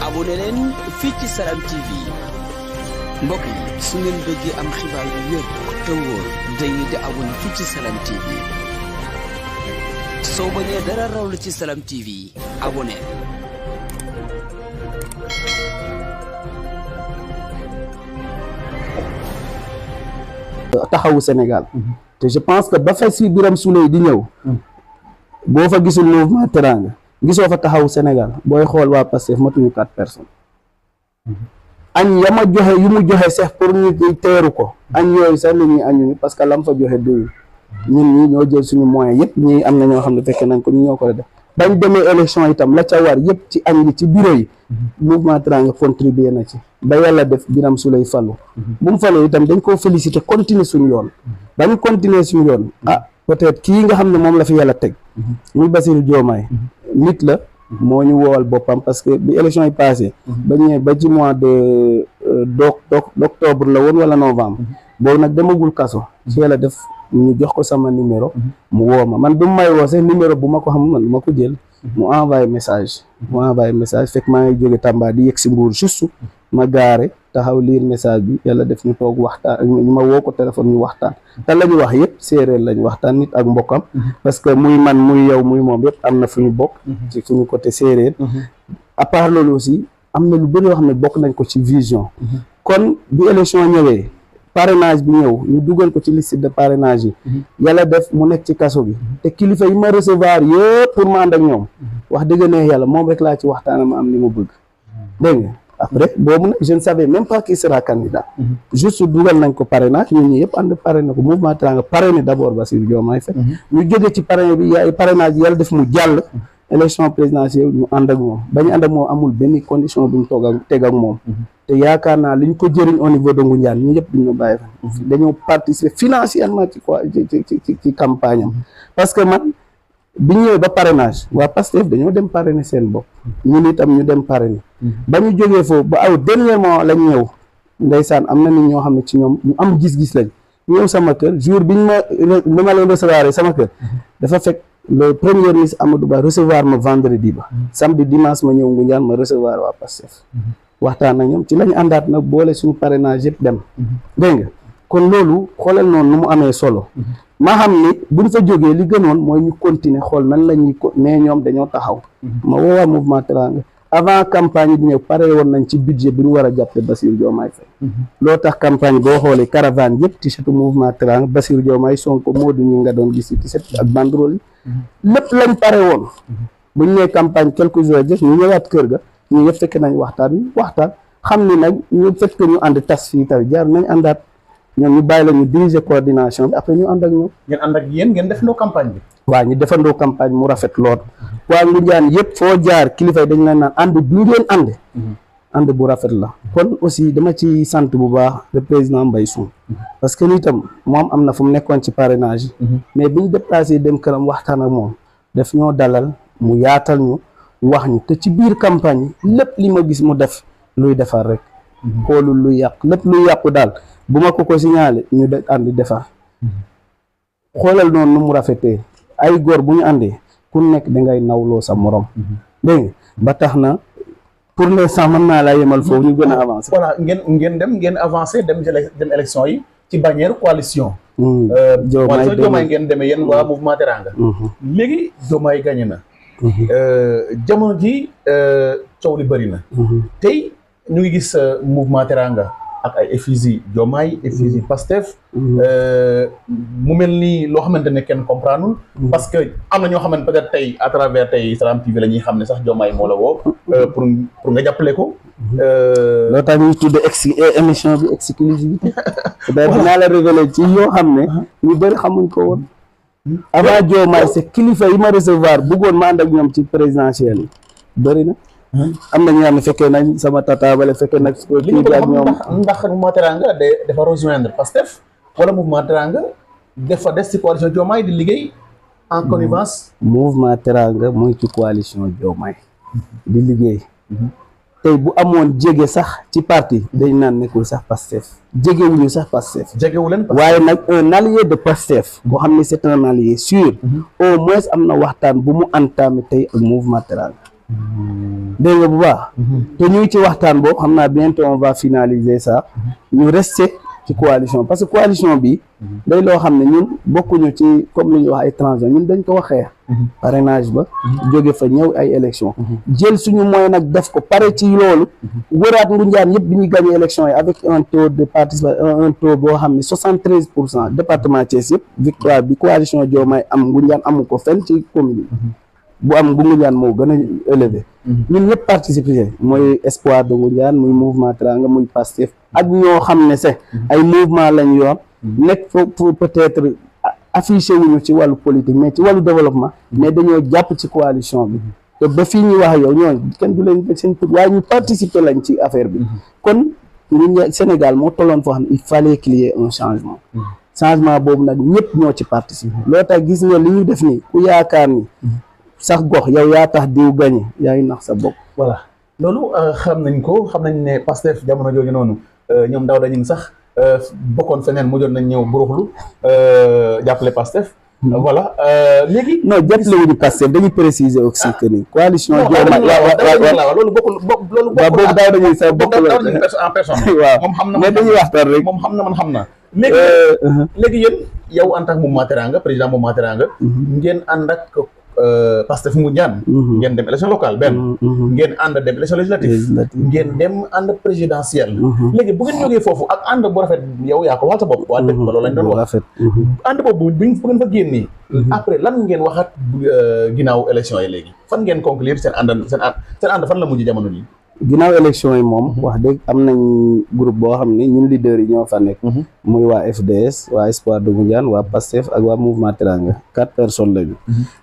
abonné leen fii ci Salam TV mbokk yi su ngeen bëggee am xibaar yu wér te wóor dañuy di abonné fii ci Salam TV soo bañee dara raw la ci Salam TV abonné. taxawu Sénégal te je pense que ba fa si Birame Souleye di ñëw boo fa gisul mouvement Teranga gisoo fa taxawu Sénégal booy xool waa Pastef matuñu 4 personnes añ ya ma joxe yu mu joxe sax pour ñu teeru ko añ yooyu sax li ñuy añuñu parce que lam fa joxe doyul ñun ñi ñoo jël suñu moyens yëpp ñi am na ñoo xam ne fekke nañ ko ñu ñoo ko def bañ demee élection itam la ca war yëpp ci añ yi ci bureau yi mouvement Teranga contribué na ci ba yàlla def Birame Souleye fallu bu mu fallu itam dañ koo félicité continuer suñu yoon ba ñu continuer suñu yoon peut-être kii nga xam ne moom la fi yàlla teg muy Bassirou Diomaye nit la moo ñu woowal boppam parce que bi élection yi passé ba ñëwee ba ci mois de d'octobre la woon wala novembre boobu nag demagul kaso ci yàlla def ñu jox ko sama numéro mu woo ma man bi mu may woo sax numéro bu ma ko xam man du ma ko jël mu envoyé message fekk maa ngi jóge Tamba di yegg si Mbour juste ma gaare taxaw lire message bi yàlla def ñu toog waxtaan ñu ma woo ko téléphone ñu waxtaan te la ñu wax yëpp séeréer lañu waxtaan nit ak mbokkam parce que muy man muy yow muy moom yëpp am na fu ñu bokk ci suñu côté séeréer à part loolu aussi am na lu bëri yoo xam ne bokk nañ ko ci vision kon bi élection ñëwee parrainage bi ñëw ñu dugal ko ci liste de parrainage yi yàlla def mu nekk ci kaso bi te kilifa yi ma recevoir yëpp pour ma ànd ak ñoom wax dëgg neex yàlla moom rek laa ci waxtaana ma am li ma bëgg dégg nga après boobu nag je ne savais même pas qui sera candidat juste dugal nañ ko parrainage ñun ñi yëpp ànd parrainé ko mouvement Teranga parrainé d'abord Bassirou Diomaye Faye ñu jóge ci parrainé bi yaay parrainage yàlla def mu jàll élection présidentielle ñu ànd ak moom bañu ànd ak moom amul benn condition buñ toog ak teg ak moom te yaakaar naa li ñu ko jëriñ au niveau de Ngoundiane ñu ñëpp duñu bàyyi fa dañoo participer financièrement ci quoi ci campagne am parce que man bi ñëwee ba parrainage waa Pastef dañoo dem parrainer seen bopp ñun itam ñu dem parrainer ba ñu jógee foofu ba aw dernier mois lañ ñëw ndeysaan am na nit ñoo xam ne ci ñoom ñu am gis-gis lañ ñëw sama kër jour biñ ma leen recevoir sama kër dafa fekk le premier ministre Amadou Ba recevoir ma vendredi ba samedi dimanche ma ñëw Ngoundiane ma recevoir waa Pastef waxtaan ak ñoom ci lañu àndaat nag boole suñu parrainage yëpp dem dégg nga kon loolu xoolal noonu nu mu amee solo maa xam ni buñ fa jógee li gënoon mooy ñu continuer xool nan la ñuy mais ñoom dañoo taxaw ma woowaa mouvement Teranga avant campagne bi ñëw pare woon nañ ci budget bu ñu war a jàppale Bassirou Diomaye Faye loo tax campagne boo xoolee caravane yëpp t-shirt mouvement Teranga Bassirou Diomaye Sonko Modou ñu nga doon gis ci t-shirt ak banderole yi lépp lañ pare woon buñ nee campagne quelques jours jëf ñu ñëwaat kër ga ñu yëpp fekk nañ waxtaan xam ni nag ñu fekk ñu ànd tas fii tamit jaar nañ àndaat ñoom ñu bàyyi la ñu diriger coordination bi après ñu ànd ak ñoom. ngeen ànd ak yéen ngeen defandoo campagne bi. waaw ñu defandoo campagne mu rafet lool. waa Ngoundiane yëpp foo jaar kilifa yi dañ leen naan ànd bi ngeen ànd bu rafet la. kon aussi dama ci sant bu baax le président Mbaye Soum parce que nitam moom am na fu mu nekkoon ci parrainage yi. mais bi ñu déplacé dem këram waxtaan ak moom daf ñoo dalal mu yaatal ñu wax ñu te ci biir campagne yi lépp li ma gis mu def luy defar rek. xoolul luy yàq lépp luy yàqu daal. bu ma ko signalé ñu de ànd defar xoolal noonu nu mu rafetee ay góor bu ñu àndee ku nekk dangay nawloo sa morom dégg nga ba tax na pour l'instant mën naa laa yemal foofu ñu gën a avancé voilà ngeen avancé dem élection yi ci bannière coalition Diomaye ngeen demee yéen waa mouvement Teranga léegi Diomaye gagné na jamono ji coow li bëri na tey ñu ngi gis mouvement Teranga ak ay effigie Diomaye effigie Pastef mu mel ni loo xamante ne kenn comprendre parce que am na ñoo xamante peut-être tey à travers tey Salam TV la ñuy xam ne sax Diomaye moo la woo pour nga jàppale ko loo tax ñuy tudde émission bi exclusivité da dinaa la révéler ci yoo xam ne ñu bëri xamuñ ko woon avant Diomaye c'est kilifa yi ma recevoir bëggoon ma ànd ak ñoom ci présidentielle yi bëri na am na ñu xam ne fekkee nañ sama tata bale fekkee nag kii bi ak ñoom ndax mouvement Teranga dafa rejoindre Pastef wala mouvement Teranga dafa des ci coalition Diomaye di liggéey en connivence mouvement Teranga muy ci coalition Diomaye di liggéey tey bu amoon jege sax ci parti dañ naan nekkul sax Pastef jegewuñu sax Pastef jegewu leen waaye nag un allié de Pastef boo xam ne c'est un allié sûr au moins am na waxtaan bu mu entamé tey ak mouvement Teranga dégg nga bu baax te ñu ci waxtaan boobu xam naa bientôt on va finaliser ça ñu rester ci coalition parce que coalition bi day loo xam ne ñun bokkuñu ci comme lu ñuy wax ay transition ñun dañ ko waxee parrainage ba jóge fa ñëw ay élection jël suñu moyen nag def ko pare ci loolu wëraat Ngoundiane yëpp bi ñuy gagné élection yi avec un taux de participation un taux boo xam ne 73% département Thiès yëpp victoire bi coalition Diomaye am Ngoundiane amu ko fenn ci commune bu am bu Ngoundiane moo gën a élevé ñun ñëpp participer mooy espoir de Ngoundiane muy mouvement Teranga muy Pastef ak ñoo xam ne c'est ay mouvement lañ yor nekk foofu peut-être affiché wuñu ci wàllu politique mais ci wàllu développement mais dañoo jàpp ci coalition bi te ba fii ñuy wax yow ñooñu kenn du leen seen tur waaye ñu participer lañ ci affaire bi kon ñun Sénégal moo tolloon foo xam ne il fallait qu'il y ait un changement boobu nag ñëpp ñoo ci participer loo tax gis nga li ñu def nii ku yaakaar ni sax gox yow yaa tax diw gañe yaa ngi nax sa bopp. voilà loolu xam nañ ko xam nañ ne Pastef jamono jooju noonu ñoom daaw dañu sax bokkoon feneen mujjoon nañ ñëw buruxlu jàppale Pastef. voilà léegi. non jàppale wuñu Pastef dañuy préciser aussi que ni coalition. loolu bokkul loolu bokkul boobu daaw dañuy sax bokkul en personne. waaw moom xam na mais dañuy waxtaan rek. moom xam na man xam na. léegi yéen yow en tant que mouvement Teranga président mouvement Teranga. ngeen ànd ak Pastef Ngoundiane ngeen dem élection locale benn ngeen ànd dem élection législative ngeen dem ànd présidentielle léegi bu ngeen jógee foofu ak ànd bu rafet yow yaa ko wax sa bopp waa dëkk ba loolu lañ doon wax ànd boobu bu ngeen fa génnee après lan ngeen waxaat ginnaaw élection yi léegi fan ngeen conclure seen ànd fan la mujj jamono ji ginnaaw élection yi moom wax dëgg am nañ groupe boo xam ne ñun leaders yi ñoo fa nekk muy waa FDS waa Espoir de Ngoundiane waa Pastef ak waa mouvement Teranga 4 personnes lañu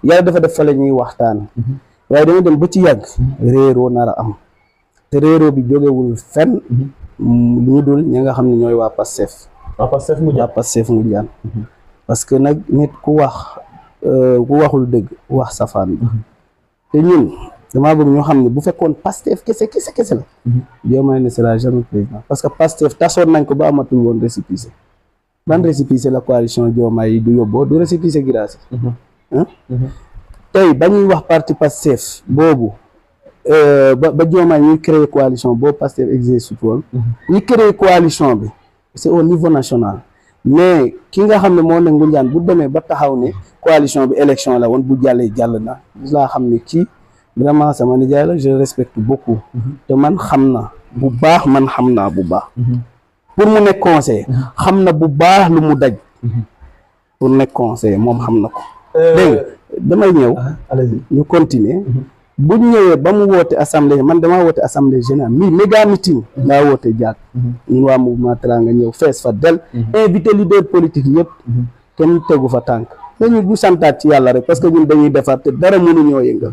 yàlla dafa def fa la ñuy waxtaan waaye dama dem ba ci yàgg réeroo nar a am te réeroo bi jógewul fenn lu dul ñi nga xam ne ñooy waa Pastef Ngoundiane parce que nag nit ku waxul dëgg wax safaan bi te ñun damaa bëgg ñoo xam ne bu fekkoon Pastef kese la Diomaye ne sera jamais président parce que Pastef tasoon nañ ko ba amatul woon récépissé ban récépissé la coalition Diomaye yi du yóbboo du récépissé Guirassy tey ba ñuy wax parti Pastef boobu ba Diomaye ñuy créer coalition boobu Pastef existe woon ñu créer coalition bi c'est au niveau national mais ki nga xam ne moo ne Ngoundiane bu demee ba taxaw ne coalition bi élection la woon bu jàllee jàll na laa xam ne kii vraiment sama nijaay la je respecte beaucoup te man xam na bu baax pour mu nekk conseiller xam na bu baax lu mu daj pour nekk conseiller moom xam na ko dégg damay ñëw ñu continuer bu ñëwee ba mu woote assemblée man damaa woote assemblée générale méga meeting laa woote jaag ñun waa mouvement Teranga ñëw fees fa del invité leader politique yëpp kenn tegu fa tànk dañu bu santaat ci yàlla rek parce que ñun dañuy defar te dara mënuñoo yëngal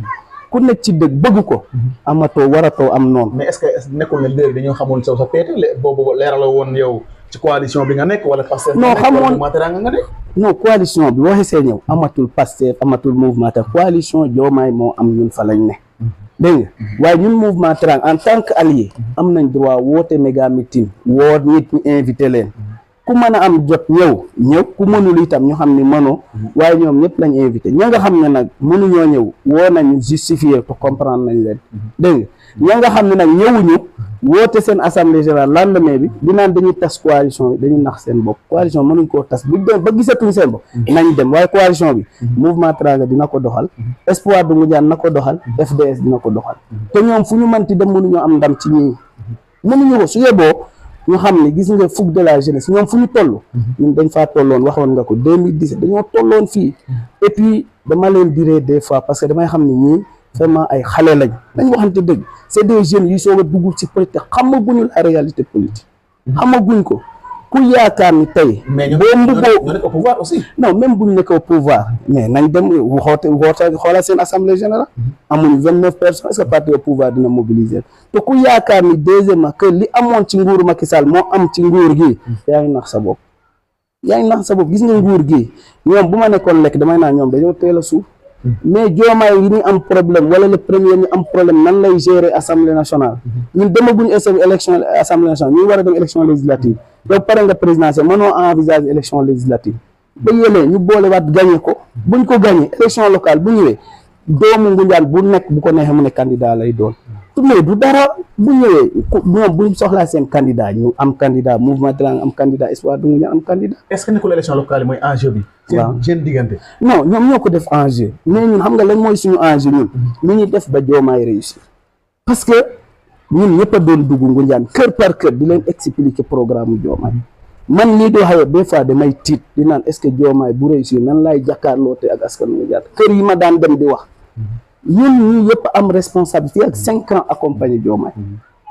ku nekk ci dëgg bëgg ko amatoo waratoo am noonu. mais est-ce que nekkul ne léegi dañoo xamoon sa péete boobu leeral woon yow ci coalition bi nga nekk wala Pastef non xamoon mouvement Teranga nga nekk non coalition bi waxee see ñëw amatul Pastef amatul mouvement Teranga coalition Diomaye moo am ñun fa lañ ne dégg nga waaye ñun mouvement Teranga en tant que allié am nañ droit woote méga meeting woo nit ñi invité leen ku mën a am jot ñëw ku mënul itam ñu xam ne mënoo waaye ñoom ñëpp lañ invité ña nga xam ne nag mënuñoo ñëw woo nañu justifier ko comprendre nañ leen dégg nga ña nga xam ne nag ñëwuñu woote seen assemblée générale lendemain bi di naan dañuy tas coalition bi dañuy nax seen bopp coalition mënuñ koo tas bu dem ba gisatuñ seen bopp nañ dem waaye coalition bi mouvement Teranga dina ko doxal Espoir de Ngoundiane na ko doxal FDS dina ko doxal te ñoom fu ñu mënti dem mënuñoo am ndam ci ñii mënuñu ko su yeboo ñu xam ne gis nga fougue de la jeunesse ñoom fu ñu toll ñun dañ faa tolloon waxoon nga ko 2017 dañoo tolloon fii et puis dama leen dire des fois parce que damay xam ne ñii vraiment ay xale lañ dañ waxante dëgg c'est des jeunes yu soog a dugg ci politique xamaguñu la réalité politique xamaguñ ko ku yaakaar ni tey boo mbubboo nekk au pouvoir aussi non même buñ nekk au pouvoir mais nañ dem xoolal seen assemblée générale amuñ 29 personnes est-ce que parti au pouvoir dina mobiliser te ku yaakaar ni deuxièmement que li amoon ci nguuru Macky Sall moo am ci nguur gi yaa ngi nax sa bopp gis nga nguur gi ñoom bu ma nekkoon lekk damay naan ñoom dañoo teel a suuf mais Diomaye yi ñu am problème wala le premier ñu am problème nan lay gérer assemblée nationale ñun demaguñu élection assemblée nationale ñu war a dem élection législative yow pare nga présidentielle mënoo envisager élection législative ba yélee ñu boole waat gagné ko buñ ko gagné élection locale bu ñëwee doomu Ngoundiane bu nekk bu ko neexee mu ne candidat lay doon mais du dara bu ñëwee ñoom buñ soxlaa seen candidat ñu am candidat mouvement Teranga am candidat espoir du ñu am candidat. est-ce que nekkul élection locale yi mooy enjeu bi. waaw seen diggante. non ñoom ñoo ko def enjeu mais ñun xam nga lan mooy suñu enjeu ñun. lu ñuy def ba Diomaye réussir. parce que ñun ñëpp a doon dugg Ngoundiane kër par kër di leen expliquer programme Diomaye man lii doo xayma des fois damay tiit di naan est-ce que Diomaye bu réussir nan laay jàkkaarloo te ak askan Ngoundiane kër yi ma daan dem di wax. ñun ñii yëpp am responsabilité ak 5 ans accompagner Diomaye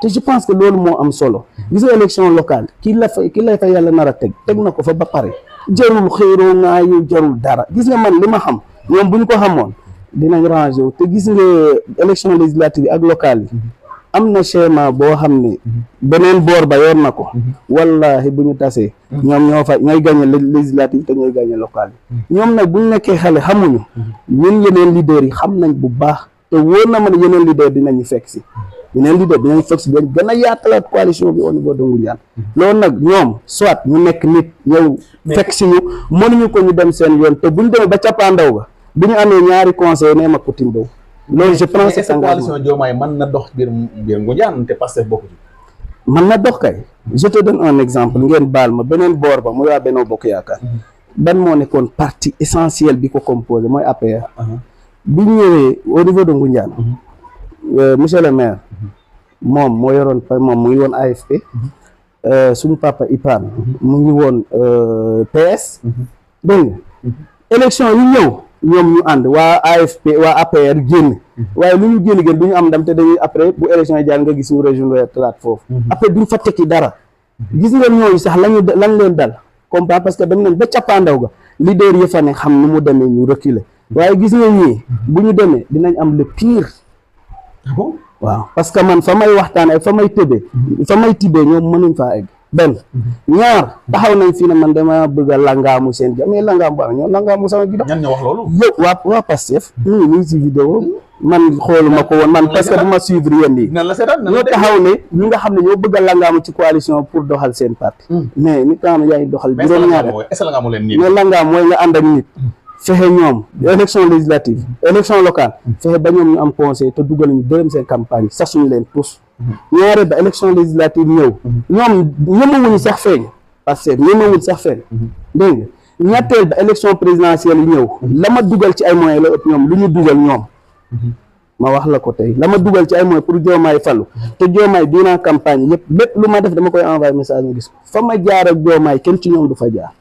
te je pense que loolu moo am solo gis nga élection locale ki la fa yàlla nar a teg na ko fa ba pare jarul xéeroo ngaa yow jarul dara gis nga man li ma xam ñoom bu ñu ko xamoon dinañ rangé wu te gis nga élection législative yi ak locale yi am na schéma boo xam ne beneen boor ba yoon na ko wallahi bu ñu tasee ñoom ñooy gagné législative te ñooy gagné locale yi ñoom nag bu ñu nekkee xale xamuñu ñun yeneen leaders yi xam nañ bu baax te wóor na ma ne yeneen leader dinañu fekk si dinañ gën a yaatalaat coalition bi au niveau de Ngoundiane loolu nag ñoom soit ñu nekk nit ñëw fekk si ñu mënuñu ko ñu dem seen yoon te buñ demee ba cappaandaw ba bu ñu amee ñaari conseil nee ma ko timbaw loolu je pense que coalition Diomaye mën na dox biir Ngoundiane te Pastef bokku ci mën na dox kay je te donne un exemple ngeen baal ma beneen boor ba muy waa Benno Bokk Yaakaar ban moo nekkoon partie essentielle bi ko composé mooy APR bi ñu ñëwee au niveau de Ngoundiane monsieur le maire moom moo yoroon moom mu ngi woon AFP suñu papa Ipan mu ngi woon PS dégg nga élection yu ñëw ñoom ñu ànd waa AFP waa APR génn waaye lu ñu génn du ñu am ndam te dañuy après bu élection yi jaar nga gis ñu rejoindre talaat foofu après duñ fa tekki dara gis nga ñooñu sax lañ leen dal comprendre parce que dem nañ ba cappaandaw ga leader yi fa ne xam ni mu demee ñu reculer waaye gis nga ñii bu ñu demee dinañ am le pire waaw parce que man fa may waxtaan ak fa may tibbee ñoom mënuñ faa egg benn ñaar taxaw nañ fii ne man dama bëgg a langaamu seen jàmm mais langaamu bu am ñoo langaamu sama bidon ñan ñoo wax loolu yëpp waa Pastef ñu ngi ci vidéo man xooluma ko woon man parce que dama suivre yéen yi ñoo taxaw ne ñi nga xam ne ñoo bëgg a langaamu ci coalition pour doxal seen parti mais nit nga xam ne yaa ngi doxal juróom-ñaari mais langaam mooy nga ànd ak nit fexe ñoom élection législative élection locale fexe ba ñoom ñu am conseil te dugal ñu dërëm seen campagne sax suñu leen tous ñaare ba élection législative ñëw ñoom ñemewuñu sax feeñ parce que ñemewuñu sax feeñ dégg nga ñetteel ba élection présidentielle yi ñëw la ma dugal ci ay moyens la ëpp ñoom lu ñu dugal ñoom ma wax la ko tey la ma dugal ci ay moyens pour Diomaye fallu te Diomaye dinaa campagne yëpp lépp lu ma def dama koy envoyé message ñu gis ko fa ma jaar ak Diomaye kenn ci ñoom du fa jaar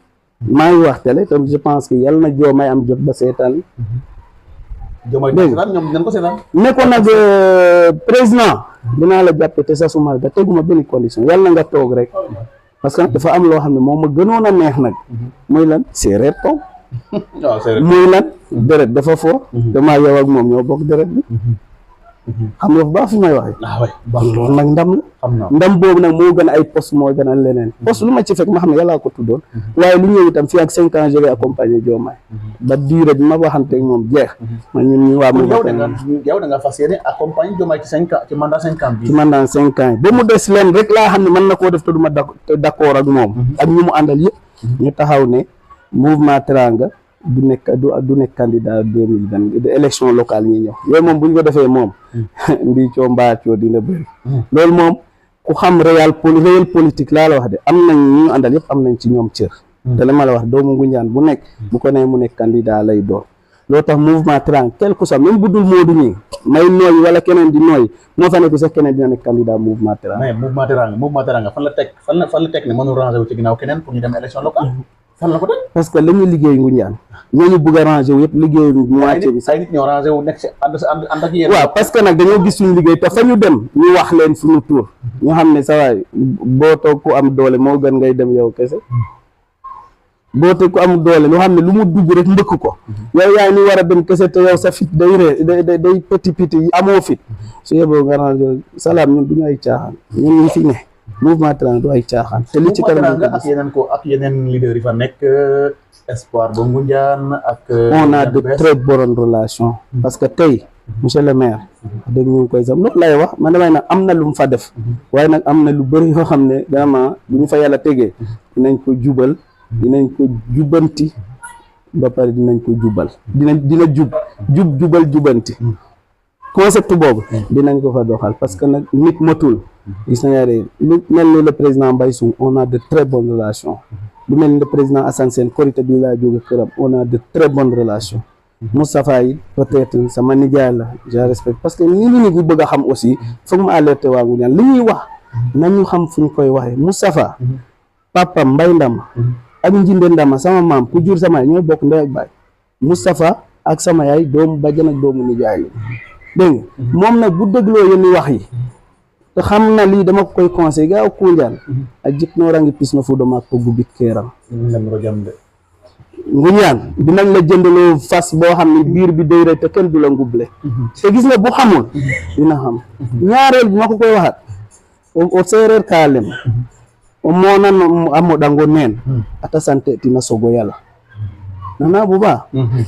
maa ngi wax télé tam je pense que yàlla na Diomaye am jot ba seetaan dégg ne ko nag président dinaa la jàppe te sa suma da teguma benn condition yàlla na nga toog rek parce que dafa am loo xam ne moom ma gënoon a neex nag muy lan séeréer toog muy lan deret dafa foo damaa yow ak moom ñoo bokk deret bi xam nga bu baax fi may waxee loolu nag ndam la ndam boobu nag moo gën a ay poste moo gën a leneen poste lu ma ci fekk ma xam ne yàllaa ko tuddoon waaye lu ñëw itam fii ak 5 ans je vais accompagner Diomaye ba durée bi ma waxanteeg moom jeex ma ñun ñu waa yow da nga fas yéene accompagner Diomaye ci 5 ans ci mandat 5 ans bi ci mandat 5 ans yi ba mu des leen rek laa xam ne mën na koo def te du ma d'accord ak moom ak ñu mu àndal yëpp ñu taxaw ne mouvement Teranga du nekk candidat 2020 de élection locale ñi ñëw yooyu moom bu ñu ko defee moom mbii coo mbaacoo dina bëri loolu moom ku xam réel politique laa la wax de am nañ ñu àndal yëpp am nañ ci ñoom cër te la ma la wax doomu Ngoundiane bu nekk bu ko nee mu nekk candidat lay doon loolu tax mouvement Teranga quel que soit même bu dul Modou ñi may nooy wala keneen di nooy moo fa nekk sax keneen dina nekk candidat mouvement Teranga mais mouvement Teranga fan la teg ne mënul ranger wu ci ginnaaw keneen pour ñu dem élection locale fan la ko teg parce que la ñuy liggéey Ngoundiane ñooñu bëgg a rangé wu yëpp liggéey moitié bi ay nit ñoo rangé wu nekk ci ànd ak yéen waaw parce que nag dañoo gis suñu liggéey te fa ñu dem ñu wax leen suñu tur ñu xam ne sa waay boo toog ku am doole moo gën ngay dem yow kese boo toog ku am doole loo xam ne lu mu dugg rek mbëkk ko yow yaa ni war a dem kese te yow sa fit day petit yi amoo fit su yeboo nga rangé salaam ñun du ñu ay caaxaan ñun ñu fi ne mouvement Teranga du ay caaxaan te li ci kanam ak yeneen leader yi fa nekk espoir ba Ngoundiane ak on a de très bonnes relations parce que tey monsieur le maire dégg ñu koy sax loolu lay wax man damay nag am na lu mu fa def waaye nag am na lu bëri yoo xam ne vraiment bu ñu fa yàlla tegee dinañ ko jubal dinañ ko jubanti ba pare dinañ ko jubal dina jubal jubanti concept boobu dinañ ko fa doxal parce que nag nit matul gis nañu ne lu mel ni le président Mbaye Soum on a de très bonnes relations lu mel ni le président Assane Sène Korité bi laa jóge këram on a de très bonnes relations Moustapha yi peut-être sama nijaay la je respecte parce que nit ñi bëgg a xam aussi foog mu alerté waa Ngoundiane li ñuy wax nañu xam fu ñu koy waxee Moustapha papa Mbaye Ndama ak Njinde Ndama sama maam ku jur sama yaay ñooy bokk ndey ak baay Moustapha ak sama yaay doomu bàjjan ak doomu nijaay la dégg nga moom nag bu dégloo yenn wax yi te xam na lii dama ko koy conseil gaaw Ngoundiane a jik noorangi pis no fuudo maak ko gubit keeram Ngoundiane dinañ la jëndaloo fas boo xam ne biir bi day rey te kenn du la nguble te gis nga bu xamul dina xam ñaareel bi ma ko koy waxat o séeréer ka lem o moonan a moɗango neen ata sante tina sogo yàlla nana bu baax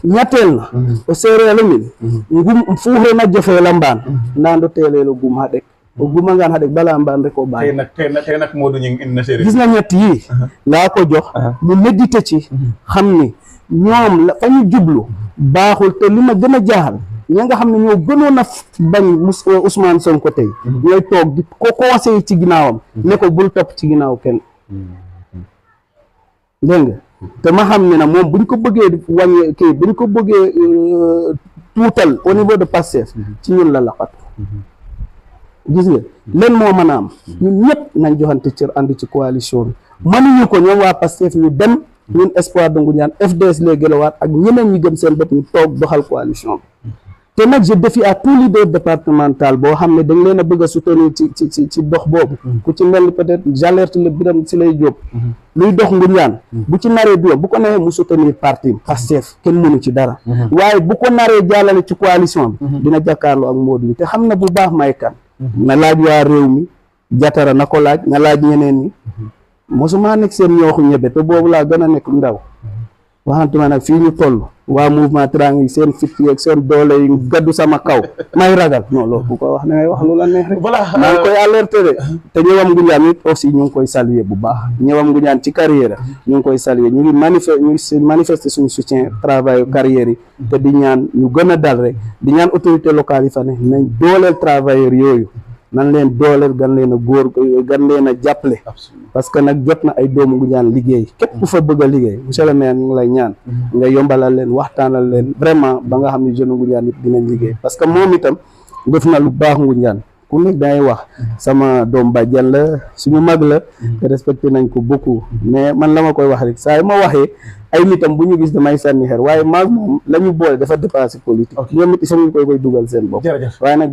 ñetteel na o séeréer min ngum fuuxre na jofeela mbaan ndando teeleelo gum haɗek o gumangaan haɗek bala mbaan rek o bàyyi tey nag Modou Gningue indi na séeréer gis nga ñett yi laa ko jox mu médité ci xam ni ñoom la fa ñu jublu baaxul te li ma gën a jaaxal ña nga xam ne ñoo gënoon a bañ Ousmane Sonko tey ñooy toog di ko conseillé ci ginnaawam ne ko bul topp ci ginnaaw kenn dégg nga te ma xam ne nag moom buñ ko bëggee wàññi kii buñ ko bëggee tuutal au niveau de Pastef ci ñun la laqatu gis nga leen moo mën a am ñun ñëpp nañ joxante cër ànd ci coalition bi mënuñu ko ñoom waa Pastef ñu dem ñun Espoir de Ngoundiane FDS les Guelwaar ak ñeneen ñi gëm seen bopp ñu toog doxal coalition bi te nag je défie à tout leader départemental boo xam ne dañ leen a bëgg a soutenir ci dox boobu ku ci mel ni peut-être j'alerte le Birame Souleye Diop luy dox Ngoundiane bu ci naree du bu ko newee mu soutenir parti Pastef kenn mënu ci dara waaye bu ko naree jàllale ci coalition bi dina jàkkaarloo ak Modou te xam na bu baax may kan na laaj waa réew mi Jatara na ko laaj na laaj ñeneen ñi mosuma nekk seen ñooxu ñebe te boobu laa gën a nekk ndaw waxantuma nag fii ñu toll waa mouvement Teranga yi seen fit yeeg seen doole yi gaddu sama kaw may ragal non loolu bu ko wax ne ngay wax lu la neex rek voilà maa ngi koy alerter de te ñëwam Ngoundiane it aussi ñu ngi koy saluer bu baax ñëwam Ngoundiane ci carrière ñu ngi koy saluer ñu ngi manifester suñu soutien travail carrière yi te di ñaan ñu gën a dal rek di ñaan autorité locale yi fa ne nañ dooleel travailleurs yooyu nan leen dooleel gan leen a góor gan leen a jàppale parce que nag jot na ay doomu Ngoundiane liggéey képp ku fa bëgg a liggéey monsieur le maire ñu ngi lay ñaan nga yombalal leen waxtaanal leen vraiment ba nga xam ne jeune Ngoundiane yëpp dinañ liggéey parce que moom itam def na lu baax Ngoundiane ku nekk dangay wax sama doom bàjjan la suñu mag la te respecté nañ ko beaucoup mais man la ma koy wax rek saa yi ma waxee ay nitam bu ñu gis damay sànni xeer waaye maag moom la ñu boole dafa dépassé politique ñoom it itam ñu koy dugal seen bopp waaye nag